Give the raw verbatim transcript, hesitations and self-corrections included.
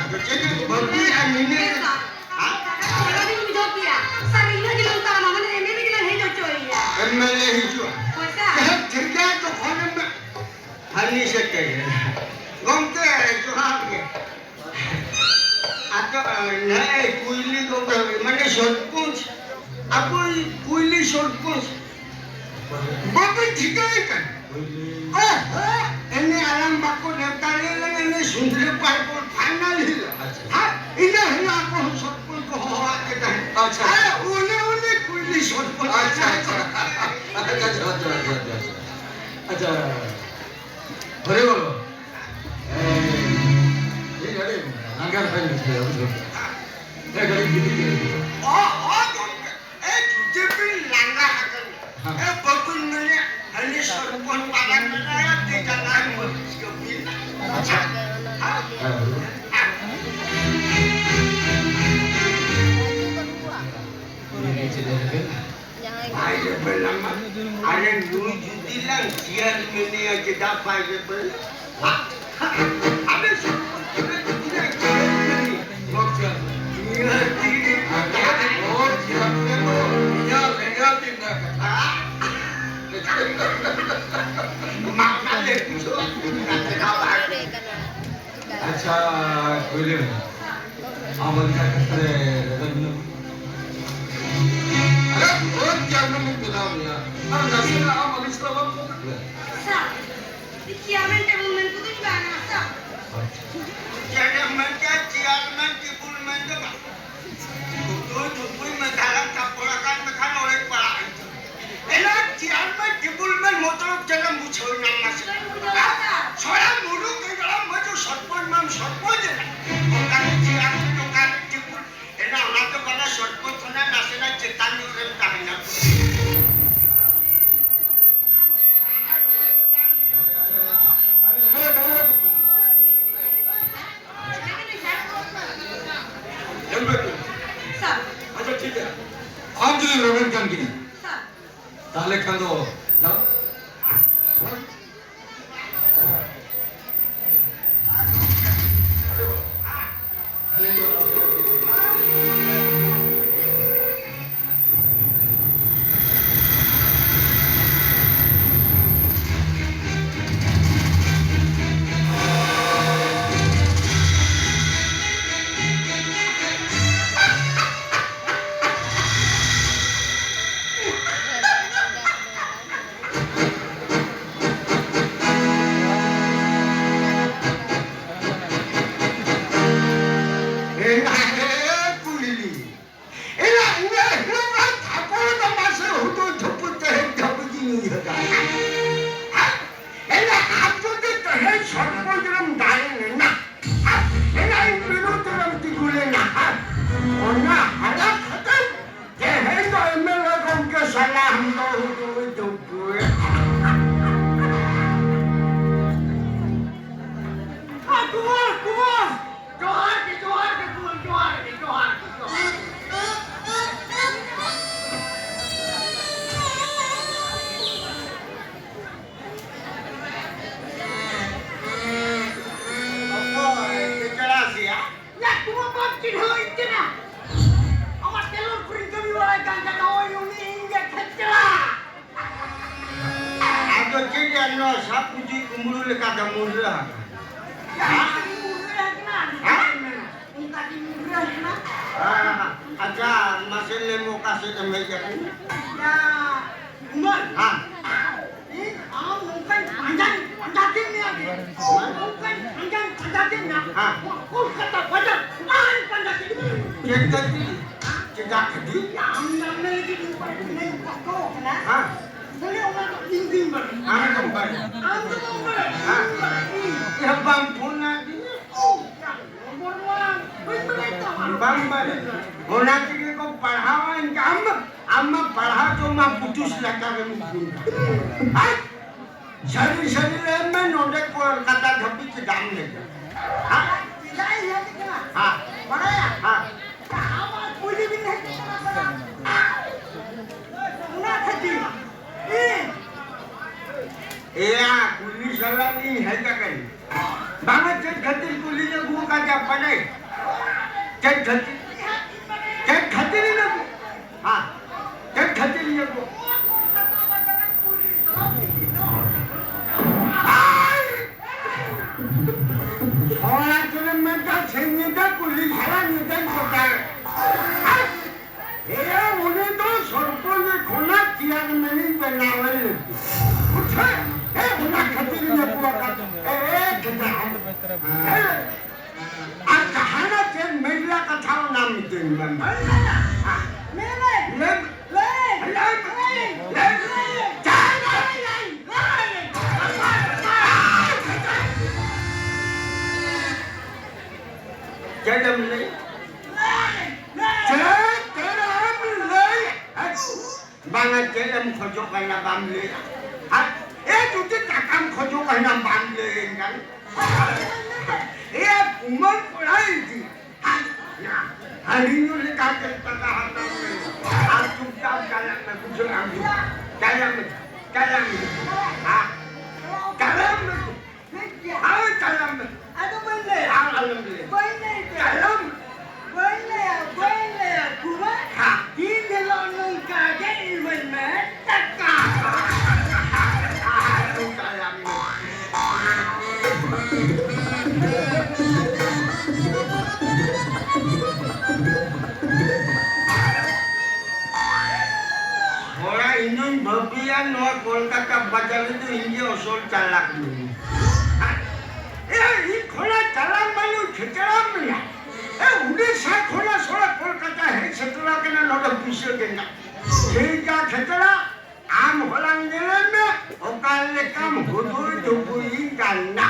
ᱪᱮᱫ ᱵᱟᱹᱵᱩ ᱟᱨ ᱱᱤᱱᱟᱹᱜ ᱦᱮᱸ, ᱥᱟᱨ᱾ ᱦᱮᱸ? ᱠᱟᱛᱷᱟ ᱠᱚ ᱟᱞᱚᱵᱤᱱ ᱵᱩᱡᱷᱟᱹᱣ ᱠᱮᱭᱟ᱾ ᱥᱟᱨ, ᱤᱱᱟᱹᱜ ᱜᱮᱞᱤᱧ ᱛᱟᱲᱟᱢᱟ, ᱢᱟᱱᱮ ᱮᱢ ᱮᱞ ᱮ ᱜᱮᱞᱟᱝ ᱦᱮᱡ ᱦᱚᱪᱚᱭᱮᱭᱟ᱾ ᱮᱢ ᱮᱞ ᱮ ᱦᱤᱡᱩᱜᱼᱟ᱾ ᱦᱳᱭ, ᱥᱟᱨ᱾ ᱦᱮᱸ, ᱴᱷᱤᱠ ᱜᱮᱭᱟ, ᱛᱚᱠᱷᱚᱱ ᱮᱢ ᱦᱟᱹᱱᱤ ᱥᱮᱴᱮᱨ᱾ ᱜᱚᱢᱠᱮ, ᱡᱚᱦᱟᱨ ᱜᱮ᱾ ᱟᱫᱚ, ᱱᱮᱜᱼᱮ ᱠᱩᱭᱞᱤ ᱜᱚᱢᱠᱮ, ᱢᱟᱱᱮ ᱥᱚᱨᱯᱚᱧᱪ, ᱟᱵᱚᱭᱤᱡ ᱠᱩᱭᱞᱤ ᱥᱚᱨᱯᱚᱧᱪ᱾ ᱵᱟᱵᱮᱱ ᱴᱷᱤᱠᱟᱹᱭᱮ ᱠᱟᱱᱟ? ᱚᱦᱚ, ᱮᱱᱮ ᱟᱞᱟᱝ ᱵᱟᱠᱚ ᱱᱮᱣᱛᱟ ᱞᱮ ᱞᱟᱝ ᱮᱱᱮ ᱥᱩᱸᱫᱽᱨᱟᱹ ᱯᱟᱨᱵᱚᱱ final ᱦᱤᱞᱳᱜ᱾ ᱟᱪᱪᱷᱟ᱾ ᱦᱮᱸ, ᱤᱱᱟᱹ ᱦᱤᱞᱳᱜ ᱟᱠᱚ ᱦᱚᱸ ᱥᱚᱨᱯᱚᱧᱪ ᱠᱚ ᱦᱚᱦᱚᱣᱟᱫ ᱠᱚ ᱛᱟᱦᱮᱸᱫ᱾ ᱟᱪᱪᱷᱟ᱾ ᱟᱨ ᱩᱱᱤ, ᱩᱱᱤ ᱠᱩᱭᱞᱤ ᱥᱚᱨᱯᱚᱧᱪ ᱟᱪᱪᱷᱟ, ᱟᱪᱪᱷᱟ᱾ ᱟᱪᱪᱷᱟ, ᱡᱚᱦᱟᱨ, ᱡᱚᱦᱟᱨ, ᱡᱚᱦᱟᱨ, ᱡᱚᱦᱟᱨ᱾ ᱟᱪᱪᱷᱟ᱾ ᱦᱚᱨᱮ ᱵᱚᱞᱚ᱾ ᱮᱭ, ᱮᱭ, ᱟᱹᱰᱤ ᱞᱟᱸᱜᱟ ᱫᱷᱟᱨᱟᱧ ᱵᱩᱡᱷᱟᱹᱣᱟ, ᱵᱩᱡᱷᱟᱹᱣ ᱠᱮᱫᱟ᱾ ᱮᱭ, ᱠᱟᱹᱴᱤᱡ ᱜᱤᱛᱤᱡ ᱜᱤᱛᱤᱡ ᱜᱤᱛᱤᱡ᱾ ᱚ, ᱚ, ᱜᱚᱢᱠᱮ᱾ ᱮ, ᱡᱩᱫᱤ ᱵᱤᱱ ᱞᱟᱸᱜᱟ ᱟᱠᱟᱱᱟ, ᱦᱮᱸ᱾ ᱮ, ᱵᱟᱹᱵᱤᱱ ᱢᱮᱱᱮᱫ, ᱦᱟᱹᱱᱤ ᱥᱚᱨᱯᱚᱧᱪ ᱵᱟᱵᱟ ᱢᱮᱱᱟᱭᱟ, ᱛᱤ ᱡᱟᱸᱜᱟᱭ ᱢᱟᱹᱞᱤᱥ ᱠᱟᱹᱢᱤᱭᱮᱫᱟ᱾ ᱟᱪᱪᱷᱟ᱾ ᱦᱮᱸ᱾ ᱵᱟᱭ ᱨᱮᱵᱮᱱ ᱟᱢᱟ᱾ ᱟᱨᱮ ᱱᱩᱭ ᱡᱩᱫᱤ ᱞᱟᱝ ᱪᱮᱭᱟᱨ ᱢᱮᱱᱮᱭᱟ, ᱪᱮᱫᱟᱜ ᱵᱟᱭ ᱨᱮᱵᱮᱱ? ᱟᱪᱪᱷᱟ, ᱠᱩᱭᱞᱤ ᱢᱮ᱾ ᱟᱢ ᱚᱱᱠᱟ ᱠᱟᱛᱷᱟ ᱨᱮ ᱨᱮᱵᱮᱱ ᱢᱮ᱾ ᱟᱨᱮ, ᱵᱷᱳᱴ ᱪᱮᱭᱟᱨᱢᱮᱱ ᱤᱧ ᱵᱮᱱᱟᱣ ᱢᱮᱭᱟ᱾ ᱟᱨ ᱱᱟᱥᱮᱱᱟᱜ ᱟᱢ ᱟᱹᱞᱤᱧ ᱥᱟᱞᱟᱜ ᱵᱟᱢ ᱠᱚᱢᱯᱞᱮᱱ? ᱥᱟᱨ, ᱪᱮᱭᱟᱨᱢᱮᱱ ᱴᱮᱵᱩᱞ ᱢᱮᱱ ᱠᱚᱫᱚᱧ ᱵᱟᱝᱟ, ᱥᱟᱨ᱾ ᱪᱮᱫ ᱮᱢ ᱢᱮᱱ ᱠᱮᱫ? ᱪᱮᱭᱟᱨᱢᱮᱱ ᱴᱮᱵᱩᱞ ᱢᱮᱱ ᱫᱚ ᱵᱟᱝ᱾ ᱩᱛᱩᱭ ᱛᱩᱯᱩᱭ ᱢᱮ, ᱫᱟᱨᱟᱢ ᱛᱟᱯᱚᱞ ᱟᱠᱟᱱ ᱢᱮᱠᱷᱟᱱ ᱚᱲᱮᱡ ᱯᱟᱲᱟᱜ ᱤᱧ᱾ ᱮᱱᱟ ᱪᱮᱭᱟᱨᱢᱮᱱ ᱴᱮᱵᱩᱞ ᱢᱮᱱ ᱢᱚᱛᱞᱚᱵ ᱪᱮᱫ ᱮᱢ ᱵᱩᱡᱷᱟᱹᱣ ᱧᱟᱢ ᱢᱟᱥᱮ? ᱥᱚᱲᱟ ᱢᱩᱨᱩ ᱠᱮᱸᱫᱽᱨᱟ ᱢᱟᱹᱡᱩ ᱥᱚᱨᱯᱚᱧᱪ ᱢᱟᱢ ᱥᱚᱨᱯᱚᱧᱪ ᱮᱱᱟ᱾ ᱚᱱᱠᱟ ᱪᱮᱭᱟᱨᱢᱮᱱ, ᱚᱱᱠᱟ ᱴᱮᱵᱩᱞ ᱮᱱᱟ, ᱚᱱᱟ ᱫᱚ ᱵᱟᱝᱟ, ᱥᱚᱨᱯᱚᱧᱪ ᱠᱷᱚᱱᱟᱜ ᱱᱟᱥᱮᱱᱟᱜ ᱪᱮᱛᱟᱱ ᱧᱚᱜ ᱨᱮᱢ ᱛᱟᱦᱮᱱᱟ᱾ ᱧᱮᱞ ᱢᱮ᱾ ᱥᱟᱨ᱾ ᱟᱪᱪᱷᱟ, ᱴᱷᱤᱠ ᱜᱮᱭᱟ᱾ ᱟᱢ ᱡᱩᱫᱤᱢ ᱨᱮᱵᱮᱱ ᱠᱟᱱ ᱜᱮᱭᱟ, ᱥᱟᱨ᱾ ᱛᱟᱦᱞᱮ ᱠᱷᱟᱱ ᱫᱚ ᱫᱟᱢ ᱥᱟᱞᱟ ᱦᱩᱰᱩ ᱦᱩᱰᱩ ᱦᱩᱰᱩ᱾ ᱡᱚᱦᱟᱨ ᱜᱮ, ᱡᱚᱦᱟᱨ ᱜᱮ, ᱡᱚᱦᱟᱨ ᱜᱮ, ᱡᱚᱦᱟᱨ ᱜᱮ, ᱡᱚᱦᱟᱨ ᱜᱮ᱾ ᱚᱠᱚᱭ ᱠᱮᱪᱲᱟ ᱥᱮᱭᱟ? ᱭᱟ, ᱛᱩᱢᱟ ᱵᱟᱢ ᱪᱤᱱᱦᱟᱹᱣᱤᱧ ᱠᱟᱱᱟ᱾ ᱟᱢᱟᱜ ᱴᱮᱞᱚᱨ ᱠᱚᱨᱮᱧ ᱠᱟᱹᱢᱤ ᱵᱟᱲᱟᱭ ᱠᱟᱱ ᱠᱷᱟᱱ, ᱱᱚᱜᱼᱚᱭ ᱩᱱᱤ ᱤᱧ ᱜᱮ ᱠᱷᱮᱪᱲᱟ᱾ ᱟᱫᱚ ᱪᱮᱫ ᱭᱟ, ᱱᱚᱣᱟ ᱥᱟᱵ ᱠᱩᱪᱤ ᱠᱩᱢᱵᱽᱲᱩ ᱞᱮᱠᱟ ᱫᱚ ᱢᱩᱨᱜᱟᱹ ᱟᱠᱟᱱᱟ? ᱡᱟᱦᱟᱸ ᱛᱤᱱᱟᱹᱜ ᱢᱩᱨᱜᱟᱹ ᱟᱠᱟᱱᱟ, ᱦᱮᱸ? ᱚᱱᱠᱟ ᱜᱮ ᱢᱩᱨᱜᱟᱹ ᱟᱠᱟᱱᱟ᱾ ᱦᱮᱸ, ᱟᱪᱪᱷᱟ, ᱢᱟᱥᱮ ᱞᱟᱹᱭ ᱢᱮ, ᱚᱠᱟ ᱥᱮᱫ ᱮᱢ ᱦᱮᱡ ᱟᱠᱟᱱᱟ? ᱭᱟ, ᱩᱢᱟᱹᱨ᱾ ᱦᱮᱸ᱾ ᱤᱧ ᱟᱢ ᱱᱚᱝᱠᱟᱧ ᱯᱟᱸᱡᱟᱧ ᱯᱟᱸᱡᱟ ᱠᱮᱫ ᱢᱮᱭᱟ ᱜᱮ᱾ ᱱᱚᱝᱠᱟᱧ ᱯᱟᱸᱡᱟᱧ ᱯᱟᱸᱡᱟ ᱠᱮᱫ ᱢᱮᱭᱟ᱾ ᱦᱮᱸ᱾ ᱱᱚᱣᱟ ᱠᱳᱞᱠᱟᱛᱟ ᱵᱟᱡᱟᱨ ᱯᱩᱨᱟᱹᱧ ᱯᱟᱸᱡᱟ ᱠᱮᱫ ᱢᱮᱭᱟ᱾ ᱪᱮᱫ ᱠᱷᱟᱹᱛᱤᱨ? ᱪᱮᱫᱟᱜ ᱠᱷᱟᱹᱛᱤᱨ? ᱟᱢ ᱧᱟᱢ ᱢᱮ ᱞᱟᱹᱜᱤᱫ ᱱᱚᱝᱠᱟᱧ ᱯᱟᱸᱡᱟᱧ ᱠᱚᱥᱴᱚ ᱟᱠᱟᱱᱟ᱾ ᱦᱮᱸ᱾ ᱠᱷᱟᱹᱞᱤ ᱚᱱᱟ ᱫᱚ ᱤᱧ ᱜᱤᱧ ᱵᱟᱲᱟᱭᱟ᱾ ᱟᱢ ᱫᱚᱢ ᱵᱟᱲᱟᱭᱟ? ᱟᱢ ᱫᱚ ᱵᱟᱢ ᱵᱟᱲᱟᱭᱟ᱾ ᱦᱮᱸ᱾ ᱤᱧ ᱵᱟᱲᱟᱭᱟ᱾ ᱤᱧ᱾ ᱮ, ᱵᱟᱢ ᱯᱷᱳᱱ ᱟᱫᱤᱧᱟ? ᱳ, ᱵᱟᱝ, ᱵᱟᱝ, ᱵᱟᱹᱧ ᱵᱟᱲᱟᱭ ᱛᱟᱢᱟ᱾ ᱵᱟᱢ ᱵᱟᱲᱟᱭᱟ᱾ ᱚᱱᱟ ᱛᱮᱜᱮ ᱠᱚ ᱯᱟᱲᱦᱟᱣᱟ, ᱤᱱᱠᱟ ᱟᱢ ᱫᱚ, ᱟᱢ ᱢᱟ ᱯᱟᱲᱦᱟᱣ ᱪᱚ ᱢᱟ ᱵᱩᱴᱩᱥ ᱞᱮᱠᱟ ᱜᱮᱢ ᱩᱫᱩᱜ ᱫᱟ᱾ ᱦᱟᱭ! ᱥᱟᱹᱨᱤ ᱥᱟᱹᱨᱤ ᱞᱟᱹᱭ ᱢᱮ, ᱱᱚᱰᱮ ᱠᱳᱞᱠᱟᱛᱟ ᱫᱷᱟᱹᱵᱤᱡ ᱪᱮᱫᱟᱜ ᱮᱢ ᱦᱮᱡ ᱮᱱᱟ? ᱦᱮᱸ? ᱪᱮᱫᱟᱜ ᱤᱧ ᱦᱮᱡ ᱠᱟᱱᱟ? ᱦᱮᱸ᱾ ᱵᱟᱲᱟᱭᱟ? ᱦᱮᱸ᱾ ᱟᱢᱟᱜ ᱠᱩᱞᱤ ᱵᱤᱱ ᱦᱮᱡ ᱠᱟᱱᱟ, ᱥᱟᱞᱟ᱾ ᱚᱱᱟ ᱠᱷᱟᱹᱛᱤᱨ ᱤᱧ ᱮᱭᱟ, ᱠᱩᱞᱤ ᱥᱟᱞᱟᱜ ᱤᱧ ᱦᱮᱡ ᱟᱠᱟᱱᱟ᱾ ᱵᱟᱝᱟ, ᱪᱮᱫ ᱠᱷᱟᱹᱛᱤᱨ ᱠᱩᱞᱤᱧ ᱟᱹᱜᱩ ᱟᱠᱟᱫᱮᱭᱟ ᱯᱟᱞᱮ? ᱪᱮᱫ ᱠᱷᱟᱹᱛᱤᱨ? ᱪᱮᱫ ᱠᱷᱟᱹᱛᱤᱨ ᱤᱧ ᱟᱹᱜᱩ? ᱦᱮᱸ, ᱪᱮᱫ ᱠᱷᱟᱹᱛᱤᱨ ᱤᱧ ᱟᱹᱜᱩ? ᱦᱚᱲ ᱟᱹᱛᱩ ᱨᱮ ᱢᱮᱱ ᱠᱟᱜ ᱥᱤᱧ ᱧᱤᱫᱟᱹ ᱠᱩᱞᱦᱤ ᱥᱟᱨᱟ ᱧᱤᱫᱟᱹᱧ ᱠᱚᱴᱟᱭ᱾ ᱮᱭᱟ, ᱩᱱᱤ ᱫᱚ ᱥᱚᱨᱯᱚᱧᱪ ᱠᱷᱚᱱᱟᱜ ᱪᱮᱭᱟᱨᱢᱮᱱᱤᱧ ᱵᱮᱱᱟᱣᱮ ᱞᱟᱹᱜᱤᱫ᱾ ᱵᱩᱡᱷᱟᱹᱣ? ᱮ, ᱚᱱᱟ ᱠᱷᱟᱹᱛᱤᱨ ᱤᱧ ᱟᱹᱜᱩ ᱟᱠᱟᱫ᱾ ᱮ, ᱮ, ᱪᱮᱫᱟᱜ? ᱮ, ᱟᱨ ᱡᱟᱦᱟᱱᱟᱜ ᱪᱮᱫ ᱢᱮᱱ ᱨᱮᱭᱟᱜ ᱠᱟᱛᱷᱟ ᱚᱱᱟ ᱢᱤᱫᱴᱮᱱ ᱢᱮᱱ᱾ ᱢᱮᱱᱟᱹᱧ᱾ ᱞᱟᱹᱭ ᱢᱮ᱾ ᱞᱟᱹᱭ᱾ ᱞᱟᱹᱭ᱾ ᱞᱟᱹᱭ᱾ ᱞᱟᱹᱭ᱾ ᱪᱮᱫ ᱮᱢ ᱞᱟᱹᱭ? ᱪᱮᱫ ᱮᱢ ᱞᱟᱹᱭ? ᱵᱟᱝᱟ, ᱪᱮᱫ ᱮᱢ ᱠᱷᱚᱡᱚᱜ ᱠᱟᱱᱟ ᱵᱟᱢ ᱞᱟᱹᱭᱟ? ᱟᱨ ᱮ ᱡᱩᱫᱤ ᱴᱟᱠᱟᱢ ᱠᱷᱚᱡᱚᱜ ᱠᱟᱱᱟ ᱵᱟᱢ ᱞᱟᱹᱭᱟᱹᱧ ᱠᱟᱱᱟ? ᱮ ᱠᱩᱢᱟᱹᱝ ᱠᱚᱲᱟ ᱤᱫᱤ᱾ ᱦᱟᱹᱲᱤ ᱧᱩ ᱞᱮᱠᱟ ᱜᱮ ᱴᱟᱠᱟ ᱦᱟᱛᱟᱣ ᱢᱮ᱾ ᱟᱨ ᱪᱩᱯᱪᱟᱯ ᱪᱟᱞᱟᱜ ᱢᱮ, ᱵᱩᱡᱷᱟᱹᱣ ᱟᱢ ᱫᱚ᱾ ᱪᱟᱞᱟᱜ ᱢᱮ, ᱪᱟᱞᱟᱜ ᱢᱮ᱾ ᱦᱟ? ᱪᱟᱞᱟᱜ ᱢᱮ᱾ ᱦᱳᱭ, ᱪᱟᱞᱟᱜ ᱢᱮ᱾ ᱟᱫᱚ ᱵᱟᱹᱧ ᱞᱟᱹᱭᱟ᱾ ᱟᱨ ᱟᱞᱚᱢ ᱞᱟᱹᱭᱟ᱾ ᱵᱟᱹᱧ ᱞᱟᱹᱭ ᱠᱮᱭᱟ᱾ ᱪᱟᱞᱟᱜ ᱢᱮ᱾ ᱵᱟᱹᱧ ᱞᱟᱹᱭᱟ, ᱵᱟᱹᱧ ᱞᱟᱹᱭᱟ, ᱠᱩᱢᱟᱹᱝ᱾ ᱦᱟ? ᱫᱤᱱ ᱦᱤᱞᱳᱜ ᱱᱚᱝᱠᱟ ᱜᱮ ᱤᱢᱟᱹᱧ ᱢᱮ ᱴᱟᱠᱟ᱾ ᱟᱨ ᱪᱟᱞᱟᱜ ᱢᱮ᱾ ᱛᱷᱚᱲᱟ ᱤᱧ ᱫᱩᱧ ᱵᱷᱟᱹᱵᱤᱭᱟ, ᱱᱚᱣᱟ ᱠᱳᱞᱠᱟᱛᱟ ᱵᱟᱡᱟᱨ ᱨᱮᱫᱚ ᱤᱧ ᱜᱮ ᱟᱥᱚᱞ ᱪᱟᱞᱟᱠ ᱢᱮᱱᱟᱹᱧ᱾ ᱮ, ᱤᱧ ᱠᱷᱚᱱᱟᱜ ᱪᱟᱞᱟᱠ ᱢᱟᱱᱮ ᱠᱷᱮᱪᱲᱟ ᱢᱮᱱᱟᱜ᱾ ᱮ, ᱩᱰᱤᱥᱟ ᱠᱷᱚᱱᱟᱜ ᱥᱚᱲᱟ ᱠᱳᱞᱠᱟᱛᱟ ᱦᱮᱡ ᱥᱮᱴᱮᱨ ᱟᱠᱟᱱᱟ ᱱᱚᱰᱮ ᱯᱩᱭᱥᱟᱹ ᱜᱮ ᱢᱮᱱᱟᱜ᱾ ᱴᱷᱤᱠ ᱜᱮᱭᱟ ᱠᱷᱮᱪᱲᱟ, ᱟᱢ ᱦᱚᱞᱟᱝ ᱧᱮᱞᱮ ᱢᱮ, ᱚᱠᱟ ᱞᱮᱠᱟᱢ ᱦᱩᱫᱩᱲ ᱫᱷᱩᱵᱩᱲᱤ ᱠᱟᱱᱟ᱾